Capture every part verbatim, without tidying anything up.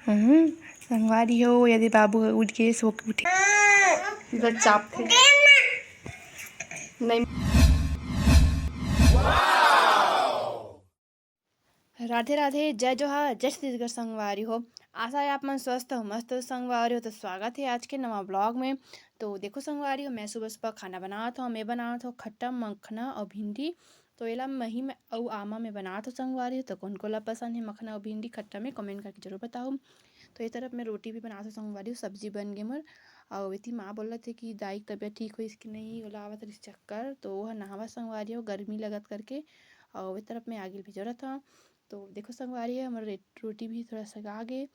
हम्म, संगवारी हो, ये दे बाबू ह उठ के सो के उठे। इधर चापथे। नहीं। राधे राधे, जय जोहार, जय छत्तीसगढ़ संगवारी हो। आशा है आप मन स्वस्थ हो, मस्त हो संगवारी हो। तो स्वागत है आज के नवा vlog में। तो देखो संगवारी हो, मैं सुबह सुबह खाना बनावत हूँ। मैं बनावत हूँ खट्टा, मखना और भिंडी। तो एला मही में अउ आमा में बनावत हूँ संगवारी हो। तो कौन कोला पसंद है मखना और भिंडी खट्टा में, comment करके जरूर बताओ। तो ये तरफ मैं रोटी भी बनावत हूँ संगवारी हो, सब्जी बन गे मोर। और एती माँ बोलत है कि दाई के तबीयत ठीक होइस कि नहीं, ओला आवत रहिस चक्कर, तो वो ह नहावत संगवारी हो, गर्मी लगत करके। और ये तरफ मैं आगी ल भिजोरत हूँ। तो देखो संगवारी हो, हमर रे-, रोटी भी थोड़ा सगा गे।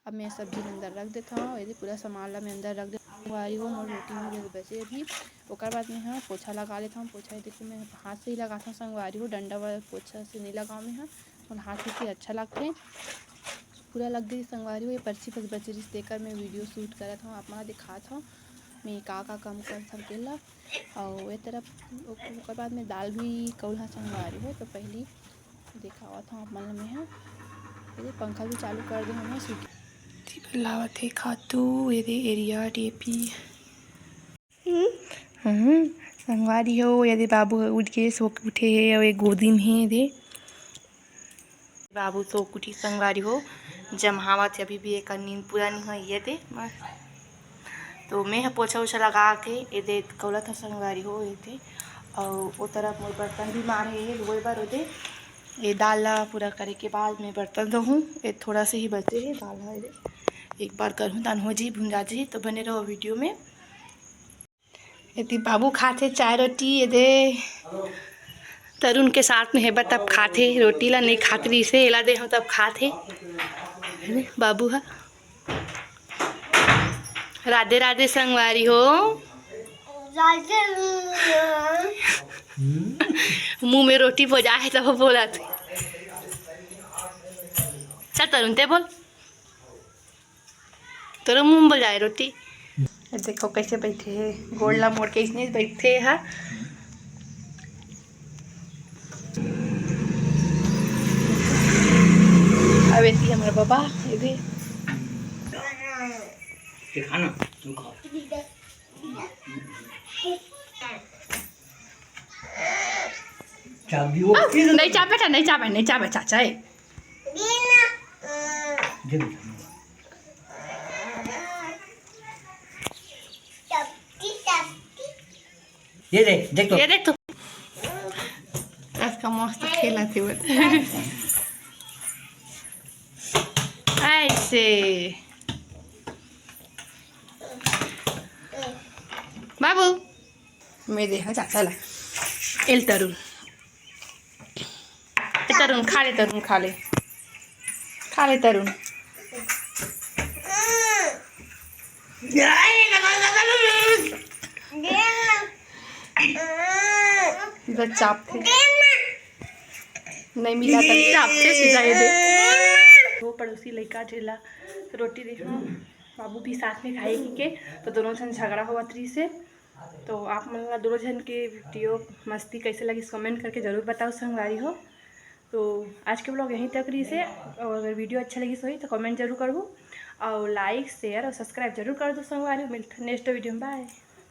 अब मैं सब्जी ल अंदर रख देत हूँ, ये दे पूरा सामान ला मैं अंदर रख देत हूँ संगवारी हो। मोर रोटी भी बस बचे अभी, ओकर बाद मैं ह पोछा लगा लेत हूँ। पोछा ये देखो मैं हाथ से ही लगात हूँ संगवारी हो, डंडा वाला पोछा से नहीं लगाऊँ मैं ह, मोर हाथ से ही अच्छा लगथे। पूरा लग गई संगवारी हो, ये पर्ची बस बचे रहिस, तेकर मैं video shoot करत हूँ, आप मन ला दिखात हूँ मैं का का काम करत हूँ तेला। और ये तरफ ओकर बाद में दाल भी कौलहा संगवारी हो, तो पहली दिखावत हूँ आप मन ला मैं ह। ये पंखा भी चालू कर दे हूँ मैं, सूखी लावत है खातू, ये दे यूरिया, डीएपी। हम्म, संगवारी हो, ये दे बाबू ह उठ के सो के उठे हे, अउ ये गोदी में हे, ये दे बाबू सो के उठी संगवारी हो, जम्हावत हे, अभी भी एकर नींद पूरा नहीं होय, ये दे मस्त। तो मैं ह पोछा उछा लगा के ये दे कौलत ह संगवारी हो, ये दे। अउ ओ तरफ मोर बर्तन भी माढ़े हे धोए बर, ओ दे। ये दाल ला पूरा करे के बाद मैं बर्तन धोहूँ। ये थोड़ा से ही बचे हे दाल ह, ये दे। एक बार करहूँ, तहान हो जाही, भुंजा जाही। तो बने रहो video में। एती बाबू खाथे चाय रोटी, ये दे तरुण के साथ में हेबा तब खाथे, रोटी ला नहीं खात रहिसे, एला दे हम तब खाथे बाबू हा। राधे राधे संगवारी हो। मुंह में रोटी बजाए तब बोलत हे। चल तरुण ते बोल। तोरो मुंह बजाए रोटी। ये देखो कैसे बैठे हे, गोड़ ला मोड़ के इसने बैठे हे। अब एती हमर बाबा, ये दे। ये खा ना, तुम खाओ। चाबी वो आ, नहीं चाबे बेटा, नहीं चाबे, नहीं चाबे चाचा, ए। दे बेटा। ये देख, देख तो। ये देख तो। इसका मस्त खेला थी वो। ऐसे। बाबू। मैं दे, हाँ, चाचा ला। एल तरुण। ए तरुण, खा ले, तरुण, खा ले। खा ले, तरुण। इधर चापथे। नहीं मिला था, चापथे सीधा ये दे। वो पड़ोसी लइका जेला रोटी दे, हाँ, बाबू भी साथ में खाए के, तो दोनों झन झगड़ा होवत रहिसे। तो आप मन ला दोनों झन के video मस्ती कैसे लगिस, comment करके जरूर बताओ संगवारी हो। तो आज के vlog यहीं तक रहिसे, और अगर video अच्छा लगिस होही तो comment जरूर करहू, और like, share और subscribe जरूर कर दो संगवारी हो। मिलत next video में, bye।